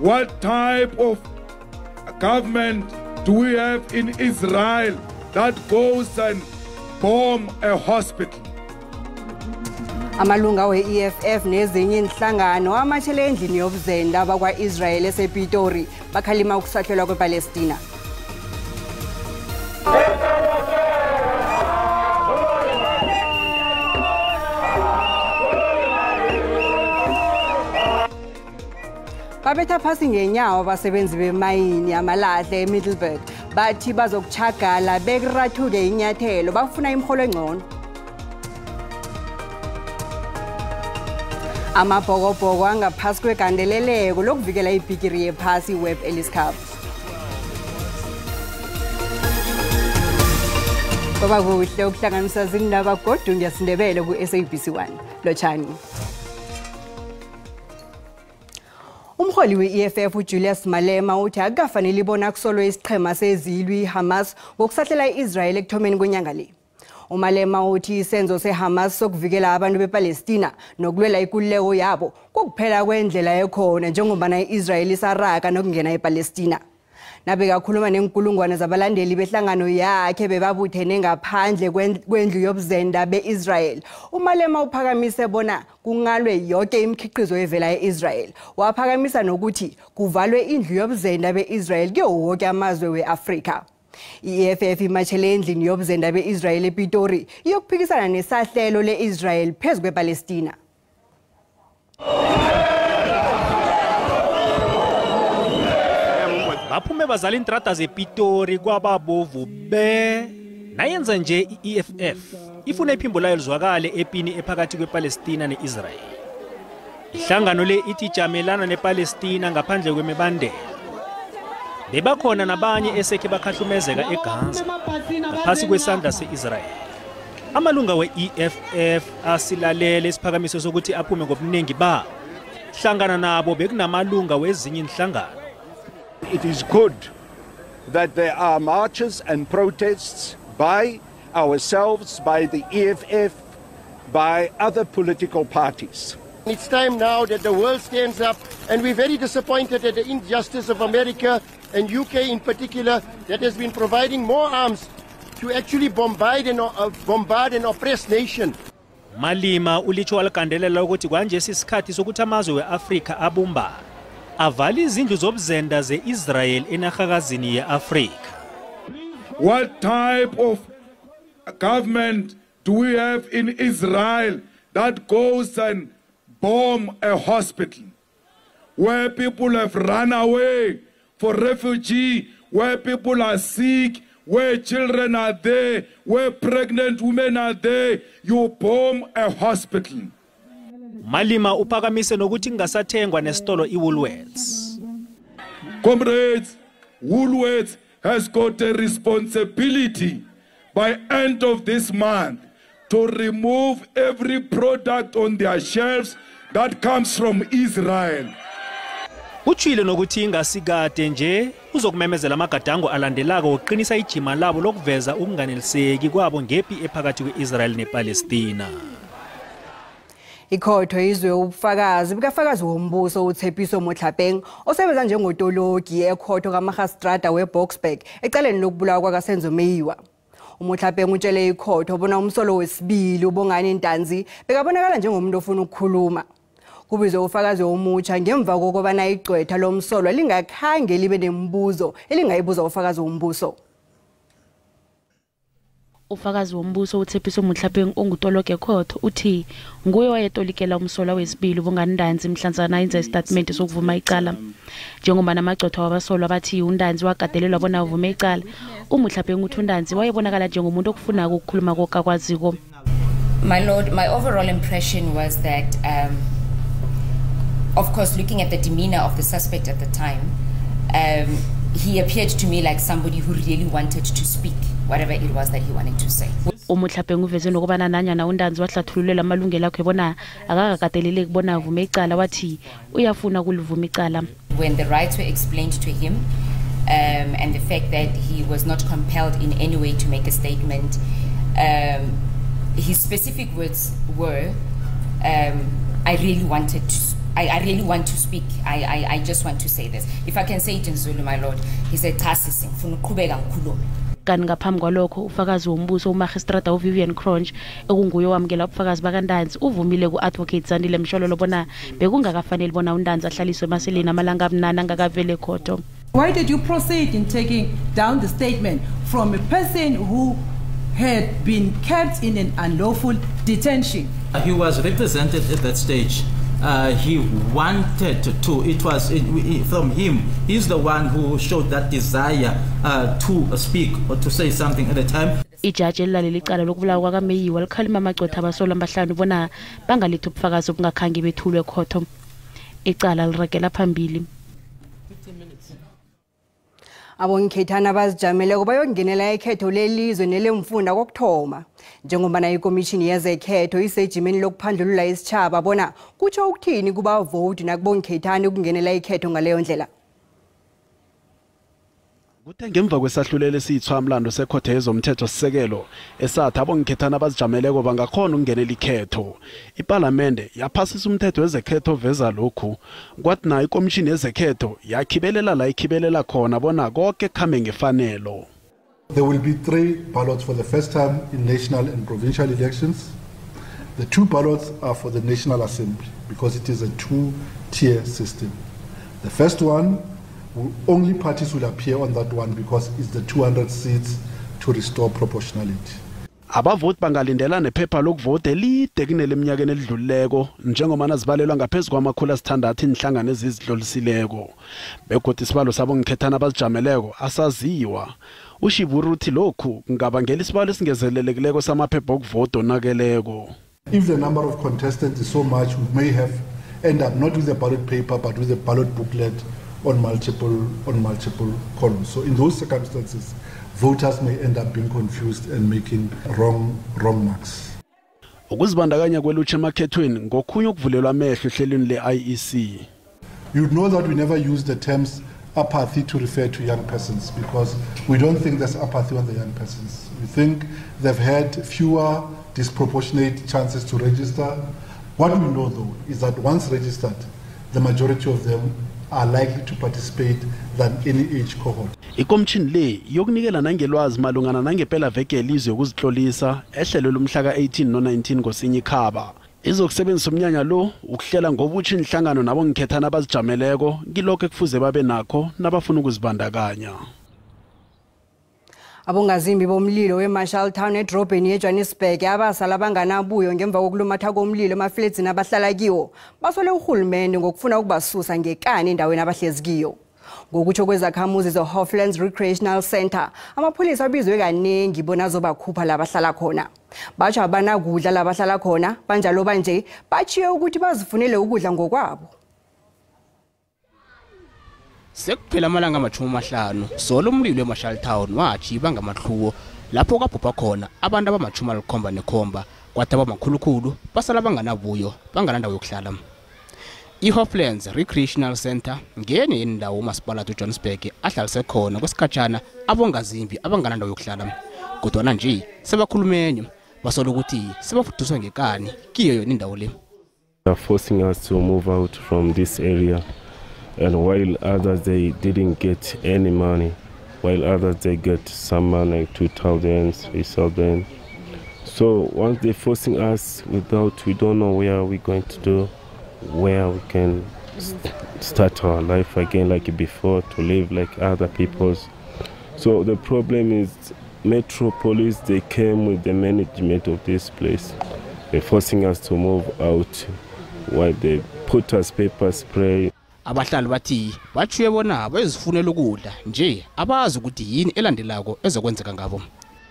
What type of government do we have in Israel that goes and bomb a hospital? Amalunga we-EFF nezinye inhlangano amashele endlini yobuzenda bakwa-Israel esePitori bakhalima ukusahlelwa kwePalestina. Babetha phasi ngenyawo abasebenzi bemayini yamalahle eMiddelburg bathi bazokuchagala bekurathuke inyathelo bafuna imiholo engcono. Amabhokobhoko angaphasi kwegandeleleko lokuvikela ibhigiri yephasi Webb Ellis Cup. Kwaba kuhle ukuhlanganisa zindaba godu ngesiNdebele ku-SABC 1. Lotshani. Umholi we-EFF uJulius Malema uthi akukafanele bona kusolwe isiqhema sezilwi iHamas ngokusahlela i-Israel ekuthomeni kwenyanga le. uMalema uthi isenzo seHamas sokuvikela abantu bePalestina nokulwela ikululeko yabo kukuphela kwendlela ekhona njengoba i-Israel isaraga nokungena ePalestina. Nabekakhuluma nenkulungwane zabalandeli behlangano yakhe bebabuthene ngaphandle kwendlu yobuzenda be-Israel. uMalema uphakamise bona kungalwe yonke imikhiqizo evela e-Israel. Waphakamisa nokuthi kuvalwe indlu yobuzenda be-Israel kuwo wonke amazwe we-Afrika. I-EFF imashele endlini yobuzenda be-Israel ePitori iyokuphikisana nesahlelo le-Israel phezu kwePalestina. Baphume bazala intrata zePitori kwababovu be nayenza nje i-EFF ifuna iphimbo layo lizwakale epini ephakathi kwePalestina ne-Israel. Ihlangano le ithi ijamelana nePalestina ngaphandle kwemibandela. Bebakhona nabanye esekhe bakhahlumezeka eGaza ngaphasi kwesandla se-Israel. Amalunga we-EFF asilalele isiphakamiso sokuthi aphume ngobuningi babo. Hlangana nabo bekunamalunga wezinye inhlangano. It is good that there are marches and protests by ourselves, by the EFF, by other political parties. It's time now that the world stands up, and we're very disappointed at the injustice of America and UK in particular that has been providing more arms to actually bombard and oppress nation. Malima ulitsho waligandelela ukuthi kwanje sisikhathi sokuthi amazwe we-Afrika abumbane avale izindlu zobuzenda ze-Israel enarhakazini ye-Afrika. What type of government do we have in Israel that goes and bomb a hospital where people have run away for refugee, where people are sick, where children are there, where pregnant women are there? You bomb a hospital. Malima uphakamise nokuthi kungasathengwa nesitolo iWoolworths. Comrades, Woolworths has got a responsibility by end of this month to remove every product on their shelves that comes from Israel. Utshile nokuthi ingasikade nje uzokumemezela amagadango alandelako ukuqinisa ijima labo lokuveza ukunganeliseki kwabo ngepi ephakathi kwe-Israel nePalestina. Ikhotho izwe ubufakazi bukafakazi wombuso uTshepiso Motlhapeng osebenza njengotologi ekhotho kaMagistrata weBoksburg ecaleni lokubulawa kwakaSenzo Meyiwa. uMotlhapeng utshele ikhotho bona umsolo wesibili uBongani Ntanzi bekabonakala njengomuntu ofuna ukukhuluma. Kubizwe ufakazi omutsha ngemva kokubana igcwetha lomsolwa lingakhange libe nemibuzo elingayibuza ufakazi wombuso. Ufakazi wombuso uTshepiso Motlhapeng ongutoloke ekhotho uthi nguye wayetolikela umsolwa wesibili uBongani Ntanzi mhlanzana yenza isitatimende sokuvuma icala. Njengoba namagcwetha wabasolwa bathi uNtanzi wagadelelwa bona avume icala, uMotlhapeng uthi uNtanzi wayebonakala njengomuntu okufunako ukukhuluma konke akwaziko. My lord, my overall impression was that of course, looking at the demeanor of the suspect at the time, he appeared to me like somebody who really wanted to speak whatever it was that he wanted to say. uMotlhapeng uveze nokubana nanyana uNtanzi wahlathululela amalungelo akhe bona akakakateleleki bona avume icala, wathi uyafuna ukulivuma icala. When the rights were explained to him, and the fact that he was not compelled in any way to make a statement, his specific words were, I really wanted I really want to speak. I just want to say this. If I can say it in Zulu, my lord, he said, "Cha sisi, ngifuna ukuqhubeka ngikhulume." Kanti ngaphambi kwalokho, ufakazi wombuso umagistrata uVivian Cronje, ekunguye owamukela ubufakazi bakaNtanzi, uvumile ku-advocate Zandile Mshololo bona bekungakafaneli bona uNtanzi ahlaliswe emaseleni amalanga abunane angakaveli ekhotho. Why did you proceed in taking down the statement from a person who had been kept in an unlawful detention? He was represented at that stage. He wanted to, it was from him. He's the one who showed that desire to speak or to say something at the time. Ijaji elilalela icala lokubulawa kwakaMeyiwa likhalima amagcwetha abasolwa abahlanu bona bangalethi ubufakazi obungakhange bethulwe ekhotho. Icala liragela phambili. Abongikhethana abazijameleko bayokungenela ikhetho lelizwe nelemfunda kokuthoma, njengoba ikomishini yezekhetho isejimeni lokuphandlulula isitjhaba bona kutsho ukuthini kubavoti nakubongikhethane ukungenela ikhetho ngaleyo ndlela. Kuthe ngemva kwesahlulelo esiyithwamlando sekhotho yezomthetho-sisekelo esathi abongikhethana abazijameleko bangakhona ukungenela ikhetho, ipalamende yaphasisa umthetho wezekhetho oveza lokhu. Kwathi nayo ikomishini yezekhetho yakhibelela la ikhibelela khona bona konke kuhambe ngefanelo. There will be 3 ballots for the first time in national and provincial elections. The 2 ballots are for the National Assembly because it is a 2-tier system. The first one, only parties will appear on that one because it's the 200 seats to restore proportionality. Abavoti bangalindela nephepha lokuvota elide kuneleminyakeni elidlulileko, njengoba zibalelwa ngaphezu kwama-600 inhlangano ezizidlulisileko. Begodu isibalo sabongikhethana abazijameleko asaziwa. UShiburu uthi lokhu kungabangela isibalo esingezelelekileko samaphepha okuvota onakeleko. If the number of contestants is so much, we may have end up not with a ballot paper but with a ballot booklet on multiple columns. So in those circumstances, voters may end up being confused and making wrong marks. Ukuzibandakanya kwelutsha emakhethweni ngokhunye ukuvulelwa amehlo ehlelweni le-IEC. You know that we never use the terms apathy to refer to young persons because we don't think there's apathy on the young persons. We think they've had fewer disproportionate chances to register. What we know though is that once registered, the majority of them are likely to participate than any age cohort. Ikomishini le yokunikela nangelwazi malungana nangempela veke yelizwe yokuzihlolisa ehlelwe lumhla ka-18 no-19 ngosinye ikhaba. Izokusebenzisa umnyanya lo ukuhlela ngobutsha inhlangano nabongikhethana abazijameleko ngilokho ekufuze babe nakho nabafuna ukuzibandakanya. Abongazimbi bomlilo weMarshall Town edrobheni yeJohannesburg abasala banganabuyo ngemva kokulumatha komlilo emafledzini abahlala kiwo basole uhulumende ngokufuna ukubasusa ngekani endaweni abahlezi kiyo. Ngokutsho kwezakhamuzi ze-Hoflands Recreational Center, amapholisa abizwe kaningi bona azobakhupha la bahlala khona. Batsho abanakudla la bahlala khona, banjalo banje batshiye ukuthi bazifunele ukudla ngokwabo. Sekuphela amalanga 50 solo umlilo eMarshall Town wajiba ngamahluwo lapho kwabhubha khona abantu abama-77 kwathi abamakhulukhulu basala banganabuyo banganandawo yokuhlala. I-Hoflands Recreational Center ngenye yendawo umasipala uJohannesburg ahlalise khona kwesikhatshana abongazimbi abanganandawo yokuhlala, kodwana nje sebakhulumenyo basola ukuthi sebafuduswa ngekani kiyo yona indawo le. They are forcing us to move out from this area. And while others they didn't get any money, while others they get some money, like 2,000, 3,000. So once they're forcing us without, we don't know where we're going to do, where we can start our life again like before, to live like other people's. So the problem is Metro Police, they came with the management of this place. They're forcing us to move out while they put us paper spray. Abahlali bathi batshiye bona bayozifunela ukudla nje abazi ukuthi yini elandelako ezokwenzeka ngabo.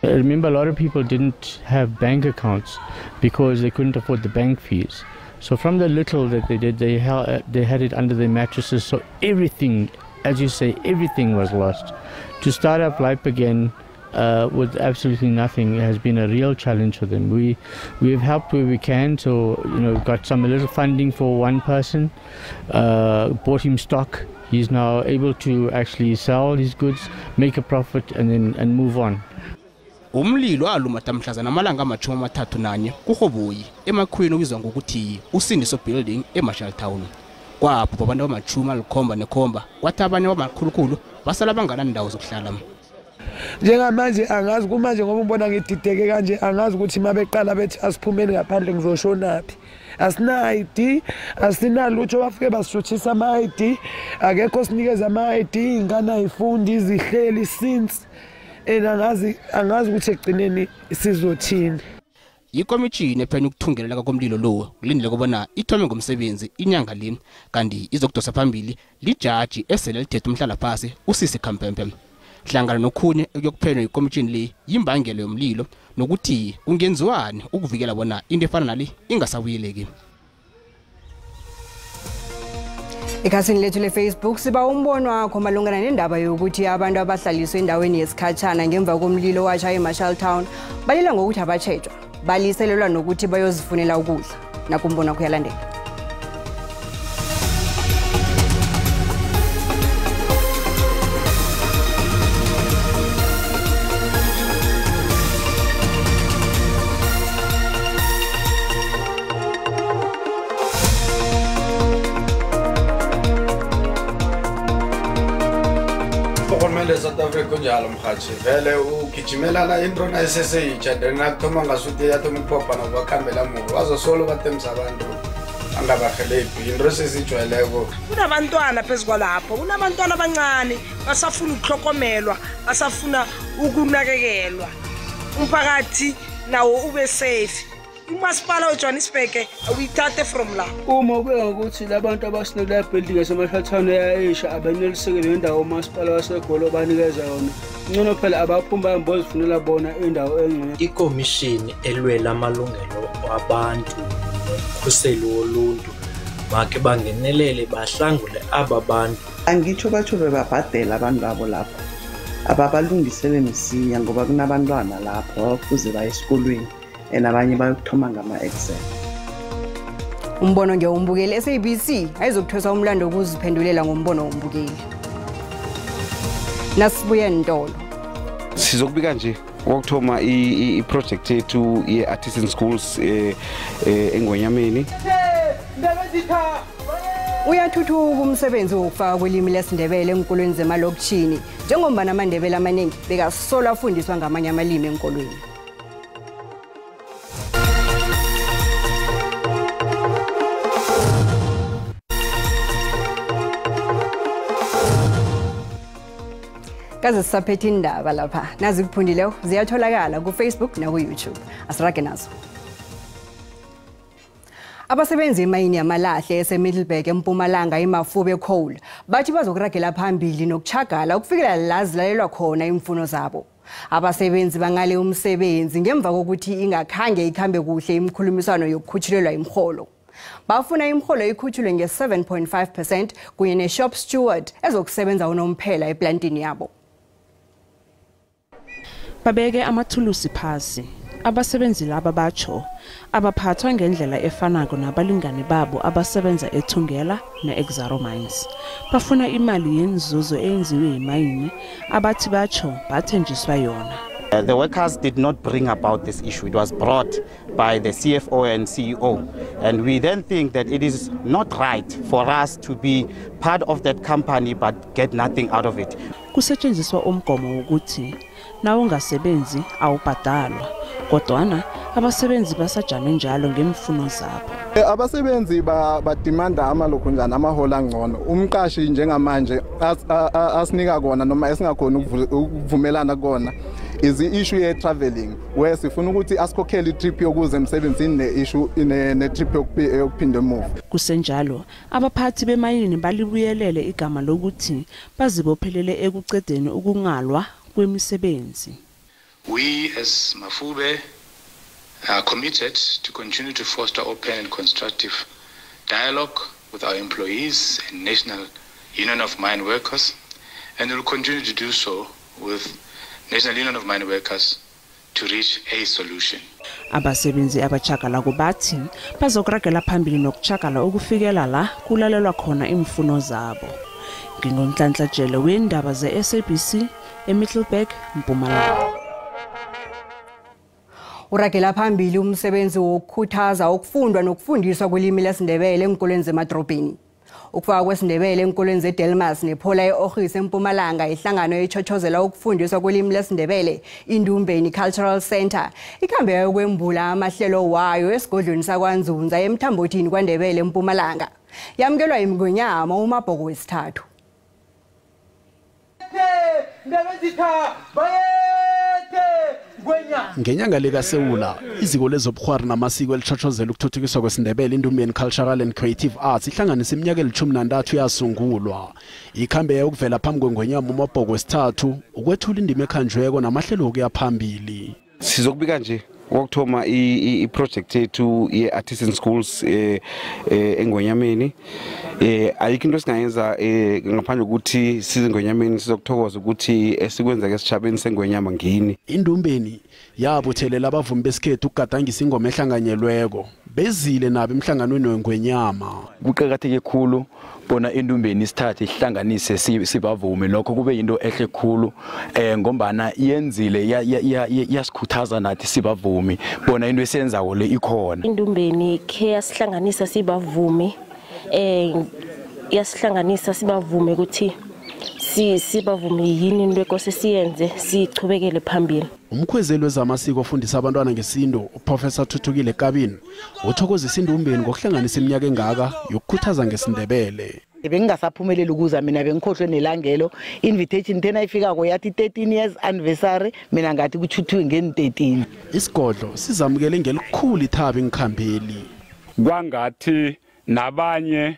I remember a lot of people didn't have bank accounts because they couldn't afford the bank fees. So from the little that they did, they had it under their mattresses. So everything, as you say, everything was lost. To start up life again with absolutely nothing has been a real challenge for them. We've helped where we can, so you know, got some a little funding for one person, bought him stock. He's now able to actually sell his goods, make a profit, and then move on. Umlilo alumatha mhlazana amalanga 31 kuRhoboyi emakhweni obizwa ngokuthi uSindiso Building eMarshall Town. Kwabhubha abantu abama-77 kwathi abanye abamakhulukhulu basala banganandawo zokuhlala. Njengamanje angazi kumanje ngoba ubona ngidideke kanje, angazi ukuthi mabeqala bethi asiphumeni ngaphandle ngizoshonaphi. Asina ID, asinalutho, bafike basishuthisa ama-ID, akekho sinikeza ama-ID, ingane ayifundi izihleli since and angazi ukuthi ekugcineni sizothini. Ikomishini ephenya ukuthungeleleka komlilo lo kulindele kubona ithome ngomsebenzi inyanga le, kanti izokudosa phambili lijaji esele lithethe umhlalaphasi uSisi Khampempe. Hlangana nokhunye ekuyokuphenywa ikomishini le yimbangelo yomlilo nokuthi kungenziwani ukuvikela bona into efana nale ingasabuyeleki. Ekhasini lethu le-Facebook siba umbono wakho malungana nendaba yokuthi abantu abahlaliswe endaweni yesikhatshana ngemva komlilo washa eMarshalltown balila ngokuthi abatshejwa, baliselelwa nokuthi bayozifunela ukudla. Nakumbono wakho uyalandela. South Africa kunjalo mhathi vele ugijimelana into nayiseseyitsha then nakuthoma ngasuthi yathoma ukuphopha nokubakhambela muva bazosolo bathembisa abantu angabahelebhi into esesijwayeleko. Kunabantwana phezu kwalapho, kunabantwana abancane basafuna ukuhlokomelwa, basafuna ukunakekelwa, umphakathi nawo ube safe. Umasipala weJohannesburg awuyithathe from la. Uma ubeka ukuthi labantu abasinekula building yaseMarshalltown eyayisha abeneliseke nendawo umasipala waseGoli obanikeza yona, ngcono phela abaphuma bayozifunela bona indawo engcono. Ikomishini elwela amalungelo wabantu nomkhuseli woluntu makhe bangenelele bahlangule aba bantu. Angitsho batsho bebabhadela abantu babo lapho, ababalungisele msinya ngoba kunabantwana lapho kuze baye esikolweni and abanye bayokuthoma ngama-exam. Umbono ngewumbukeli SABC ayizokuthwesa umlando wokuziphendulela ngombono wombukeli. Nasibuye ntolo. Sizokubika nje kokuthoma i-project yethu ye-artisan schools eNgonyameni. Uyathuthuka umsebenzi wokufaka kwelimi lesiNdebele enkolweni zemalokishini njengombana amaNdebele amaningi bekasola afundiswa ngamanye amalimi enkolweni. Kaze sisaphethe indaba lapha. Nazikuphundileyo ziyatholakala ku-Facebook naku-YouTube. Asirage nazo. Abasebenzi emayini yamalahle eseMiddelburg eMpumalanga iMafube Coal bathi bazokuragela phambili nokuchagala ukufikela la zilalelwa khona imfuno zabo. Abasebenzi bangale umsebenzi ngemva kokuthi ingakhange ikhambe kuhle imikhulumiswano yokukhutshulelwa imiholo. Bafuna imiholo ikhutshulwe nge-7.5% kunye ne-shop steward ezokusebenza unomphela eplantini yabo. Babeke amathulusi phasi. Abasebenzi laba batsho abaphathwa ngendlela efanako nabalingani babo abasebenza eThungela ne-Exxaro Mines. Bafuna imali yenzuzo eyenziwe yimayini abathi batsho bathenjiswa yona. The workers did not bring about this issue. It was brought by the CFO and CEO. And we then think that it is not right for us to be part of that company but get nothing out of it. Kusetshenziswa umgomo wokuthi nawungasebenzi awubhadalwa, kodwana abasebenzi basajame njalo ngemfuno zabo. Abasebenzi badimanda amalokhunjana amaholo angcono. Umqashi njengamanje asinika kona noma esingakhona ukuvumelana kona is the issue ye traveling, where sifuna ukuthi asikhokhele i-trip yokuza emsebenzini ne-issue ne-trip yokuphinda emuva. Kusenjalo, abaphathi bemayini balibuyelele igama lokuthi bazibophelele ekucedeni ukungalwa kwemisebenzi. We as Mafube are committed to continue to foster open and constructive dialogue with our employees and National Union of Mine Workers, and will continue to do so with National Union of Mine Workers to reach a solution. Abasebenzi abachakala kubathi bazokuragela phambili nokuchakala ukufikela la kulalelwa khona imfuno zabo. NginguNhlanhla Jele wendaba ze-SABC eMiddelburg, Mpumalanga. Uragela phambili umsebenzi wokukhuthaza ukufundwa nokufundiswa kwelimi lesiNdebele enkolweni zemadrobheni. Ukufaka kwesiNdebele enkolweni zeDelmas nephola eOrhis eMpumalanga ihlangano echochozela ukufundiswa kwelimi lesiNdebele Indumbeni Cultural Center ikhambe yokwembula amahlelo wayo esigodlweni sakwaNzunza eMthambothini kwaNdebele eMpumalanga. Yamukelwa imngonyama uMabhoko wesithathu. Ngenyanga lekaSewula, iziko lezobukhwari namasiko elichochozela ukuthuthukiswa kwesiNdebele Indumbeni Cultural and Creative Arts ihlanganisa iminyaka eli-13 yasungulwa. Ikhambe yokuvela phambi kwengonyama uMabhoko wesithathu ukwethula indima ekhanjweko namahlelo okuya phambili. Sizokubika nje kokuthoma i-project yethu ye-artisan schools engonyameni. Ayikho into esingayenza ngaphandle kokuthi sizingonyameni sizokuthokoza ukuthi esikwenzeka esitshabeni sengonyama ngini. Indumbeni yabuthelela abavumi besikhethu ukugadangisa ingoma ehlanganyelweko bezile nabo emhlanganweni wengwenyama. Kuqakatheke khulu bona Indumbeni isithathe ihlanganise sibavume, lokho kube yinto ehle khulu ngombana yenzile yasikhuthaza nathi sibavumi bona into esiyenzako le ikhona. Indumbeni khe yasihlanganisa sibavumi, yasihlanganisa sibavume ukuthi sibavume yini into ekose siyenze sichubekele phambili. Umkhwezeli wezamasiko ofundisa abantwana ngesintu uProfessor Thuthukile Kabini uthokozisa Indumbeni ngokuhlanganisa iminyaka engaka yokukhuthaza ngesiNdebele. Bengingasaphumeleli ukuza mina, bengikhohlwe nelangelo. Invitation thena ifikako yathi 13 years anniversary, mina ngathi kuthuthuwe ngeni-13. Isigodlo sizamukele ngelikhulu ithabo engikhambeli. Kwangathi nabanye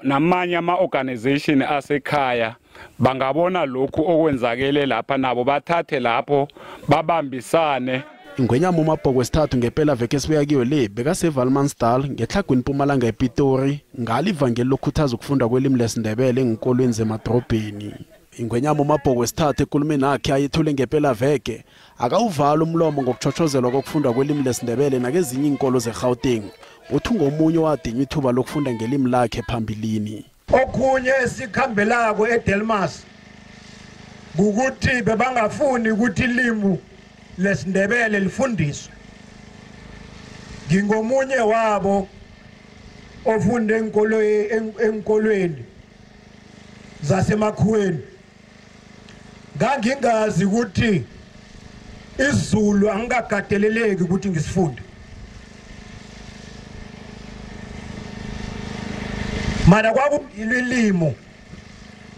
namanye ama-organization asekhaya bangabona lokhu okwenzakele lapha, nabo bathathe lapho babambisane. Ingwenyama uMabhoko wesithathu ngempela veke esibuya kiyo le bekaseValmansdal ngetlhagwini Mpumalanga ePitori ngalivangeli lokukhuthaza ukufunda kwelimi lesiNdebele enkolweni zemadrobheni. Ingwenyama uMabhoko wesithathu ekulumeni akhe ayethule ngempela veke akawuvala umlomo ngokuchochozelwa kokufunda kwelimi lesiNdebele nakezinye iinkolo zeGauteng. Uthi ngomunye wadinywa ithuba lokufunda ngelimi lakhe phambilini. Okunye esikhambelako eDelmas kukuthi bebangafuni ukuthi ilimi lesiNdebele lifundiswe. Ngingomunye wabo ofunde enkolweni zasemakhuweni. Ngangingazi ukuthi isiZulu angikakateleleki ukuthi ngisifunde. Mana kwakuyilimo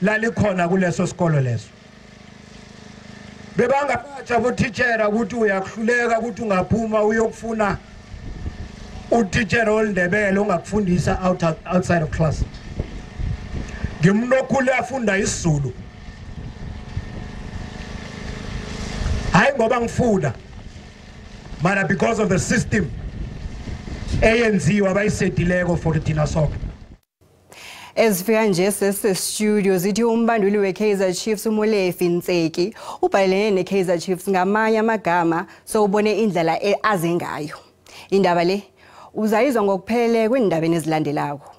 lalikhona kuleso sikolo leso. Bebangabatsha bothitshera ukuthi uyakuhluleka ukuthi ungaphuma uyokufuna uthitshera oliNdebele ongakufundisa outside of class. Ngimuntu okhule afunda isiZulu. Hayi ngoba ngifunda, mana because of the system eyenziwa abayisetileko for thina sonke. Ezifika nje sese-studio zithi umbanduli we-Kaizer Chiefs uMolefi Ntseki ubhalelene ne-Kaizer Chiefs ngamanye amagama sowubone indlela aze ngayo. Indaba le uzayizwa ngokuphelele kwindabeni ezilandelako.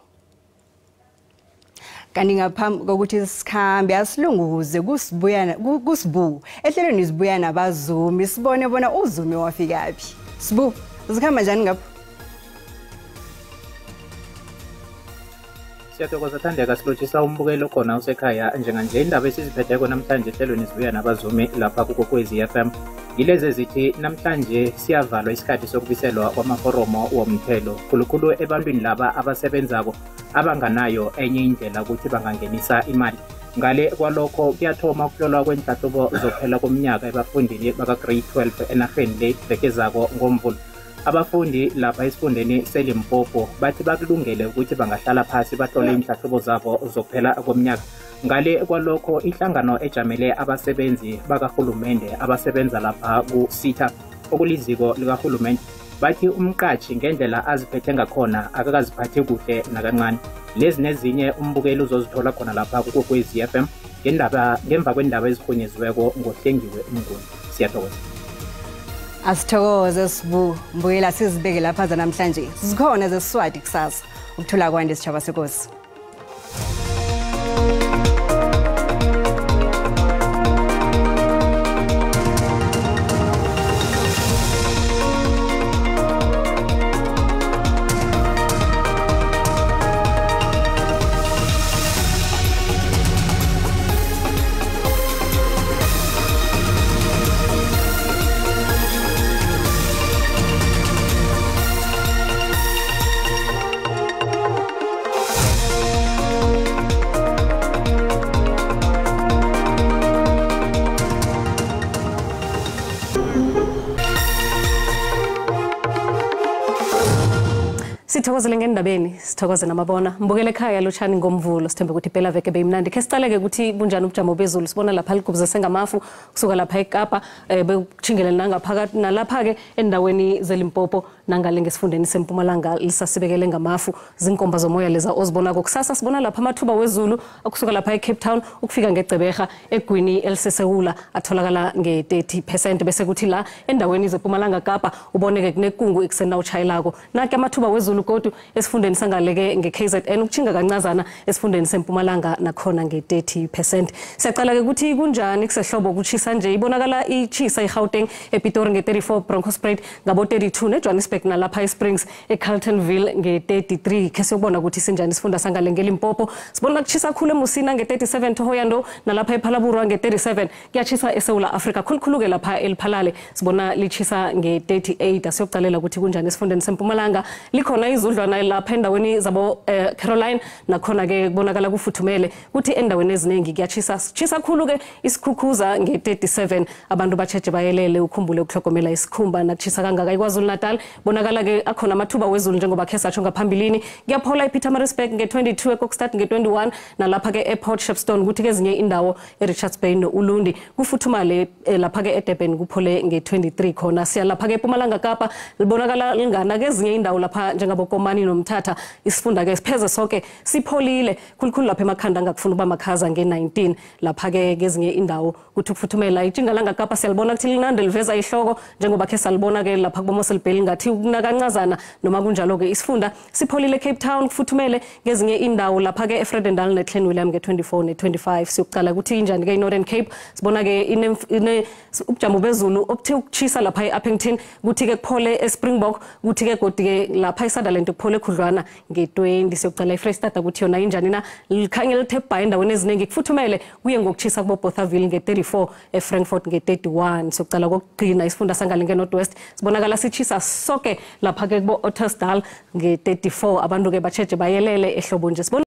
Kanti ngaphambi kokuthi sikhambe asilunguze kusibu ehlelweni sibuya nabazumi sibone bona uZumi wafikaphi. Sibu, zikhamba njani ngapho? Siyathokoza Thandeka, silotshisa umbukelo khona usekhaya njenganje. Indaba esiziphetheko namhlanje ehlelweni sibuya nabazumi lapha kuKwekwezi FM yilezi ezithi namhlanje siyavalwa isikhathi sokubiselwa kwamaforomo womthelo, khulukhulu ebantwini laba abasebenzako abanganayo enye indlela ukuthi bangangenisa imali. Ngale kwalokho kuyathoma ukuhlolwa kwenhlahlubo zokuphela komnyaka ebafundini baka-grade 12 enarheni le vekezako ngoMvulo. Abafundi lapha esifundeni seLimpopo bathi bakulungele ukuthi bangahlala phasi bahlole inhlahlubo zabo zokuphela komnyaka. Ngale kwalokho ihlangano ejamele abasebenzi bakahulumende abasebenza lapha ku-SETA okuliziko likahulumende bathi umqatshi ngendlela aziphethe ngakhona akakaziphathi kuhle nakancane. Lezi nezinye umbukeli uzozithola khona lapha kuKwekwezi FM ngemva kwendaba ezirhunyeziweko ngoHlengiwe Mnguni. Siyathokoza. Asithokoze Sibu, mbuyela sizibeke lapha zanamhlanje. Sikhona zesiswati kusasa. Ukuthula kwande sitshaba senkosi. Sithokozele ngendabeni, sithokoze namabona. Mbukele ekhaya lotshani ngomvulo, sithembe ukuthi impela veke beyimnandi. Khe sicaleke ukuthi bunjani ubujamo bezulu. Sibona lapha ligubuzese sengamafu kusuka lapha eKapa bekuchingele nangaphakathi nalapha ke endaweni zeLimpopo nangale ngesifundeni seMpumalanga lisasibekele ngamafu. Zinkomba zomoya leza ozibonako kusasa. Sibona lapha amathuba wezulu ukusuka lapha eCape Town ukufika ngeGqeberha egwini elisesewula atholakala nge-30%, bese kuthi la endaweni zeMpumalanga Kapa uboneke kunekungu ekusena uchayilako. Nake amathuba wezulu kodwa esifundeni sangaleke nge-KZN ukuchinga kancazana esifundeni seMpumalanga nakhona nge-30%. Siyaqala ke ukuthi kunjani kusehlobo kuchisa nje, ibonakala ichisa iGauteng ePitori nge-34, Bronkhorstspruit ngabo 32, neJohannesburg nalapha eSprings eCarltonville nge-33. Khe siyobona ukuthi sinjani isifunda sangale ngeLimpopo. Sibona kuchisa khulu eMusina nge-37, Thohoyandou nalapha ePhalaborwa nge-37. Kuyachisa eSouth Africa khulukhulu ke lapha eLiphalale sibona lichisa nge-38. Asiyokucalela ukuthi kunjani esifundeni seMpumalanga. Likhona izudlwana lapha endaweni zabo Caroline nakhona ke kubonakala kufuthumele, kuthi endaweni eziningi kuyachisa chisa khulu ke isikhukhuza nge-37. Abantu batsheje bayelele, ukhumbule ukuhlogomela isikhumba nakuchisa kangaka. IKwaZulu Natal bonakala ke akhona amathuba wezulu njengoba khe satsho ngaphambilini. Kuyaphola ePietermaritzburg nge-22, eKokstad nge-21, nalapha ke ePort Shepstone, kuthi kezinye indawo eRichards Bay no-Ulundi kufuthumale. Lapha ke eDurban kuphole nge-23 khona. Siya lapha ke eMpumalanga Kapa libonakala lingana kezinye indawo lapha njengaboKomani nomthatha. Isifunda ke sipheze sonke sipholile khulukhulu lapha emakhanda angakufuna uba makhaza nge-19. Lapha ke kezinye indawo kuthi ukufuthumela. Itshingalanga Kapa siyalibona kuthi linande liveza ihloko njengoba khe salibona ke lapha kuboMossel Bay ngathi kunakancazana, noma kunjalo ke isifunda sipholile. Cape Town kufuthumele ngezinye indawo lapha ke eFredendal neClan William nge-24 ne-25. Siyokuqala ukuthi injani ke iNorthern Cape. Sibona ke ubujamo bezulu obuthe ukuchisa lapha eUppington, kuthi ke kuphole eSpringbok, kuthi ke godi ke lapha eSutherland kuphole khudlwana nge-20. Siyokuqala iFreyistata ukuthi yona injani na, likhanye lithe bha endaweni eziningi, kufuthumele kuye ngokuchisa kubo Bothaville nge-34, eFrankfurt nge-31. Siyokuqala kokugcina isifunda sangale nge-North West sibonakala sichisa sonke lapha ke kubo Ottosdal nge-34. Abantu ke batsheje bayelele ehlobo nje. Sibona